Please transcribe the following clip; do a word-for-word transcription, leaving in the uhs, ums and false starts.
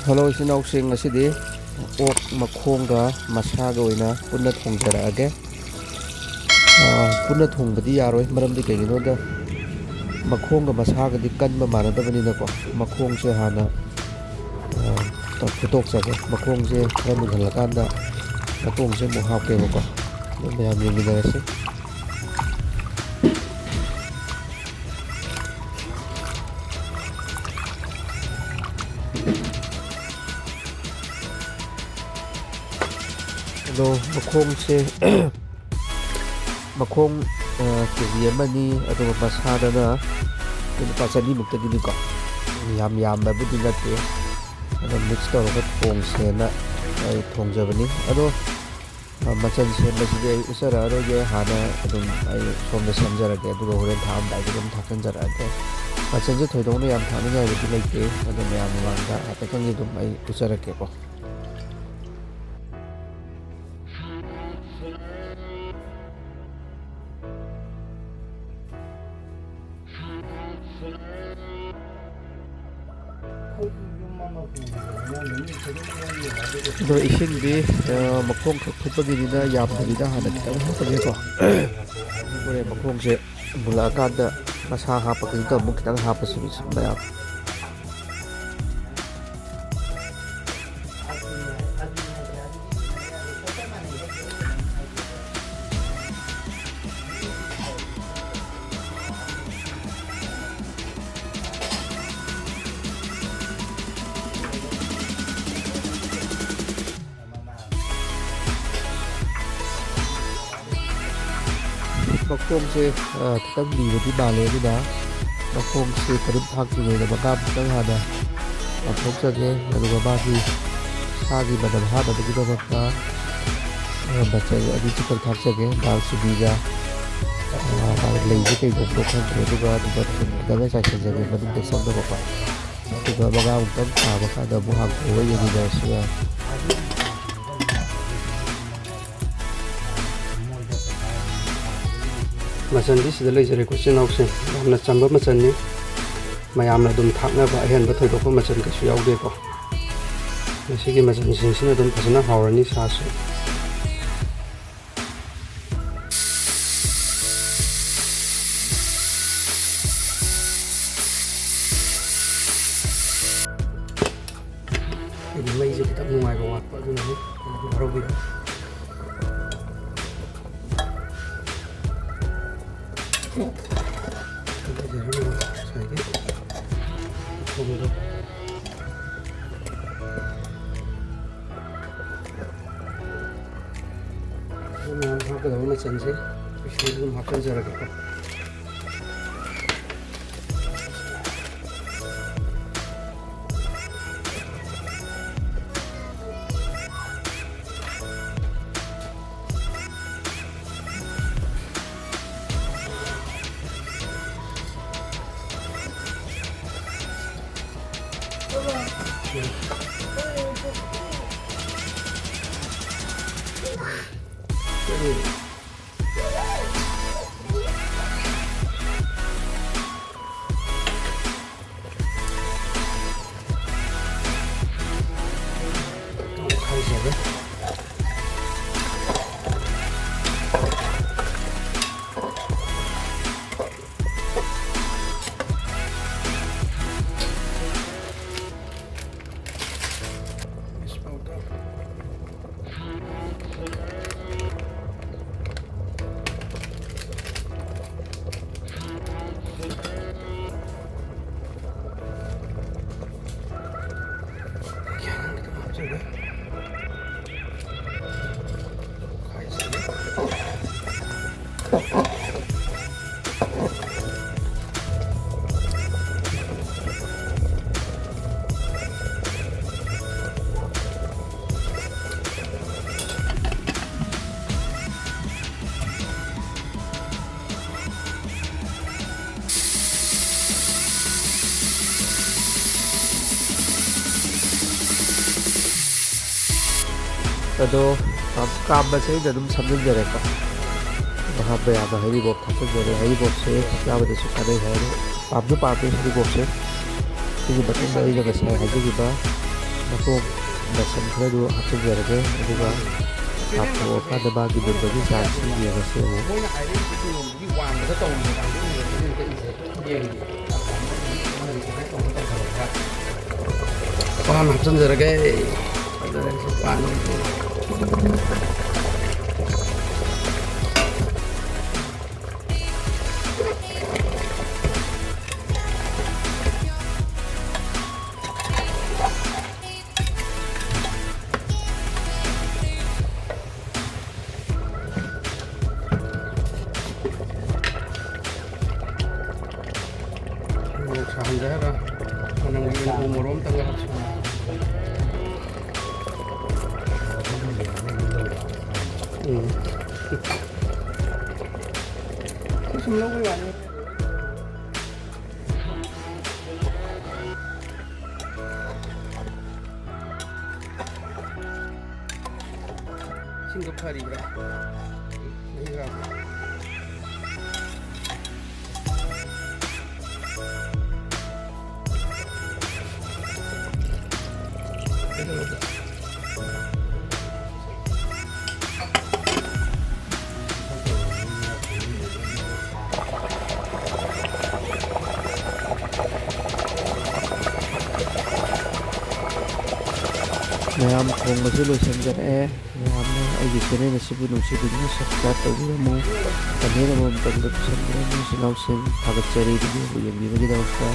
Hello, ꯏꯆꯤꯟ ꯏꯅꯥꯎꯁꯤꯡ, ꯉꯁꯤꯗꯤ ꯑꯣꯛ ꯃꯈꯣꯡꯒ ꯃꯁꯥꯒ ꯑꯣꯏꯅ ꯄꯨꯟꯅ ꯊꯣꯡꯖꯔꯛꯑꯒꯦ꯫ ꯑꯥ, ꯄꯨꯟꯅ ꯊꯣꯡꯕꯗꯤ ꯌꯥꯔꯣꯏ, ꯃꯔꯝꯗꯤ ꯀꯩꯒꯤꯅꯣꯗ ꯃꯈꯣꯡꯒ ꯃꯁꯥꯒꯗꯤ ꯀꯟꯕ ꯃꯥꯟꯅꯗꯕꯅꯤꯅꯀꯣ, ꯃꯈꯣꯡꯁꯦ ꯍꯥꯟꯅ, ꯑꯥ, ꯐꯨꯠꯇꯣꯛꯆꯒꯦ꯫ ꯃꯈꯣꯡꯁꯦ ꯈꯔ ꯃꯨꯟꯍꯜꯂꯀꯥꯟꯗ ꯃꯇꯣꯡꯁꯦ ꯑꯃꯨꯛ ꯍꯥꯞꯀꯦꯕꯀꯣ꯫ ꯑꯗꯨ ꯃꯌꯥꯝ ꯌꯦꯡꯃꯤꯟꯅꯔꯁꯤ꯫ ꯑꯗꯣ ꯃꯈꯣꯡꯁꯦ, ꯃꯈꯣꯡ, ꯑ, ꯀꯦ ꯖꯤ ꯑꯃꯅꯤ, ꯑꯗꯨꯒ ꯃꯁꯥꯗꯅ ꯂꯨꯄꯥ ꯆꯅꯤꯃꯨꯛꯇꯒꯤꯅꯤꯀꯣ꯫ ꯌꯥꯝ ꯌꯥꯝꯕꯕꯨꯗꯤ ꯅꯠꯇꯦ꯫ ꯑꯗꯣ mix ꯇꯧꯔꯒ ꯊꯣꯡꯁꯦꯅ ꯑꯩ ꯊꯣꯡꯖꯕꯅꯤ꯫ ꯑꯗꯣ ꯑ, ꯃꯆꯜ ꯁꯦꯝꯕꯁꯤꯗꯤ ꯑꯩ ꯎꯠꯆꯔꯛꯑꯔꯣꯏꯒꯦ, ꯍꯥꯟꯅ ꯑꯗꯨꯝ ꯑꯩ ꯁꯣꯝꯗ ꯁꯦꯝꯖꯔꯒꯦ, ꯑꯗꯨꯒ ꯍꯣꯔꯦꯟ ꯊꯥꯛꯑꯝꯗꯥꯏꯗ ꯑꯗꯨꯝ ꯊꯥꯛꯆꯟꯖꯔꯛꯑꯒꯦ꯫ ꯃꯆꯜꯁꯦ ꯊꯣꯏꯗꯣꯛꯅ ꯌꯥꯝ ꯊꯥꯛꯅꯤꯡꯉꯥꯏꯕꯨꯗꯤ ꯂꯩꯇꯦ, ꯑꯗꯣ ꯃꯌꯥꯝ ꯃꯃꯥꯡꯗ ꯍꯥꯏꯐꯦꯠꯇꯪꯗꯤ ꯑꯗꯨꯝ ꯑꯩ ꯎꯠꯆꯔꯛꯀꯦꯀꯣ꯫ ꯑꯗꯣ ꯏꯁꯤꯡꯗꯤ, ꯑ, ꯃꯈꯣꯡ ꯈꯛ ꯐꯨꯠꯄꯒꯤꯅꯤꯅ ꯌꯥꯝꯗꯕꯤꯗ ꯍꯥꯟꯅ ꯈꯤꯇꯪ ꯍꯥꯞꯄꯒꯦꯀꯣ꯫ ꯍꯣꯔꯦꯟ ꯃꯈꯣꯡꯁꯦ ꯃꯨꯜꯂꯛꯑꯀꯥꯟꯗ ꯃꯁꯥ ꯍꯥꯞꯄꯒꯤ ꯑꯃꯨꯛ ꯈꯤꯇꯪ ꯍꯥꯞꯄꯁꯤ ꯃꯌꯥꯝ꯫ ꯃꯈꯣꯡꯁꯦ, ꯑ, ꯈꯤꯇꯪ ꯂꯤꯕꯗꯤ ꯃꯥꯜꯂꯦ, ꯑꯗꯨꯅ ꯃꯈꯣꯡꯁꯦ ꯀꯔꯤꯝ ꯊꯥꯛꯇ꯭ꯔꯤꯉꯩꯗ ꯃꯉꯥꯃꯨꯛꯇꯪ ꯍꯥꯟꯅ ꯆꯥꯝꯊꯣꯛꯆꯒꯦ, ꯑꯗꯨꯒ ꯃꯥꯒꯤ ꯁꯥꯒꯤ ꯃꯅꯝ ꯍꯥꯠꯅꯕꯒꯤꯗꯃꯛꯇ, ꯑ, ꯃꯆꯜ ꯑꯅꯤ ꯈꯛꯇꯪ ꯊꯥꯛꯆꯒꯦ, ꯗꯥꯜꯆꯤꯅꯤꯒ, ꯑ, ꯃꯥꯒꯤ ꯂꯩꯁꯦ ꯀꯩꯗꯧꯕꯅꯣ ꯈꯪꯗ꯭ꯔꯦ, ꯑꯗꯨꯒ ꯑꯗꯨꯒ ꯊꯨꯝ ꯈꯤꯇꯪꯒ ꯆꯥꯏꯁꯤꯟꯖꯒꯦ ꯃꯅꯨꯡꯗ ꯆꯪꯅꯕꯀꯣ꯫ ꯑꯗꯨꯒ ꯃꯉꯥꯃꯨꯛꯇꯪ ꯀꯥꯕ ꯀꯥꯟꯗ ꯑꯃꯨꯛ ꯍꯥꯡꯇꯣꯛꯑꯒ ꯌꯦꯡꯃꯤꯟꯅꯔꯁꯤ ꯃꯌꯥꯝ꯫ ꯃꯆꯜꯗꯤ ꯁꯤꯗ ꯂꯩꯖꯔꯦꯀꯣ, ꯏꯆꯤꯟ ꯏꯅꯥꯎꯁꯤꯡ꯫ ꯌꯥꯝꯅ ꯆꯝꯕ ꯃꯆꯜꯅꯤ꯫ ꯃꯌꯥꯝꯅ ꯑꯗꯨꯝ ꯊꯥꯛꯅꯕ ꯑꯍꯦꯟꯕ ꯊꯣꯏꯗꯣꯛꯄ ꯃꯆꯜ ꯀꯩꯁꯨ ꯌꯥꯎꯗꯦꯀꯣ꯫ ꯃꯁꯤꯒꯤ ꯃꯆꯜꯁꯤꯡꯁꯤꯅ ꯑꯗꯨꯝ ꯐꯖꯅ ꯍꯥꯎꯔꯅꯤ ꯁꯥꯁꯨ꯫ ꯑꯩꯒꯤ ꯃꯩꯁꯦ ꯈꯤꯇꯪ ꯅꯨꯡꯉꯥꯏꯕ ꯋꯥꯠꯄ, ꯑꯗꯨꯅꯅꯤ꯫ ꯋꯥꯔꯧꯕꯤꯔꯣ꯫ ꯉꯁꯥꯏꯒꯤ ꯊꯣꯡꯗꯣ꯫ ꯃꯌꯥꯝ ꯍꯥꯞꯀꯗꯕ ꯃꯆꯜꯁꯦ ꯑꯩ ꯁꯤꯗ ꯑꯗꯨꯝ ꯍꯥꯞꯆꯤꯟꯖꯔꯒꯦꯀꯣ꯫ ꯑꯗꯣ, ꯀꯥꯝꯕꯁꯦ ꯑꯩꯅ ꯑꯗꯨꯝ ꯁꯝꯖꯤꯟꯖꯔꯦꯀꯣ꯫ ꯑꯗꯣ ꯍꯥꯞꯄ ꯌꯥꯕ ꯍꯩꯔꯤꯕꯣꯞ ꯊꯥꯛꯆꯤꯟꯖꯔꯦ꯫ ꯍꯩꯔꯤꯕꯣꯞꯁꯦ ꯆꯥꯕꯗꯁꯨ ꯀꯥꯟꯅꯩ ꯍꯥꯏ꯫ ꯄꯥꯝꯁꯨ ꯄꯥꯝꯃꯤ ꯍꯩꯔꯤꯕꯣꯞꯁꯦ꯫ ꯁꯤꯒꯤ ꯃꯇꯨꯡꯗ ꯑꯩꯅ ꯉꯁꯥꯏ ꯍꯥꯏꯖꯈꯤꯕ ꯃꯇꯣꯡ ꯂꯁꯟ ꯈꯔꯗꯨ ꯍꯥꯞꯆꯤꯟꯖꯔꯒꯦ, ꯑꯗꯨꯒ ꯀꯥꯞꯊꯣꯛꯑꯀꯥꯟꯗ ꯃꯥꯒꯤ ꯃꯨꯟꯕꯒꯤ ꯆꯥꯡꯁꯤ ꯌꯦꯡꯉꯁꯤ ꯑꯃꯨꯛ꯫ ꯄꯥꯟ ꯍꯥꯞꯆꯤꯟꯖꯔꯒꯦ꯫ ꯐꯖꯔꯦ, ꯁꯤ ꯄꯥꯟ꯫ ꯃꯣꯔꯣꯛ ꯁꯥꯍꯟꯖꯔꯒ ꯃꯅꯝꯒꯤ ꯑꯣꯏꯅ ꯎ ꯃꯣꯔꯣꯛ ꯑꯝꯇꯪꯒ ꯍꯥꯞꯁꯤ꯫ ꯎꯝ꯫ ꯁꯨꯝ ꯂꯧꯕ ꯌꯥꯅꯤ꯫ ꯏꯁꯤꯡꯗꯣ ꯐꯔꯤꯕ꯭ꯔꯥ? ꯂꯩꯕ꯭ꯔꯥ? ꯃꯌꯥꯝ ꯊꯣꯡꯕꯁꯨ ꯂꯣꯏꯁꯤꯟꯖꯔꯛꯑꯦ꯫ ꯃꯌꯥꯝꯅ ꯑꯩꯒꯤ ꯆꯦꯅꯦꯜ ꯑꯁꯤꯕꯨ ꯅꯨꯡꯁꯤꯕꯤꯗꯨꯅ subscribe ꯇꯧꯕꯤꯔꯝꯃꯨ꯫ ꯀꯃꯦꯟ ꯑꯃꯃꯝꯇꯪꯗ ꯄꯤꯁꯟꯕꯤꯔꯝꯃꯨ꯫ ꯏꯆꯤꯟ ꯏꯅꯥꯎꯁꯤꯡ ꯊꯥꯒꯠꯆꯔꯤ video ꯌꯦꯡꯕꯤꯕꯒꯤꯗꯃꯛꯇ꯫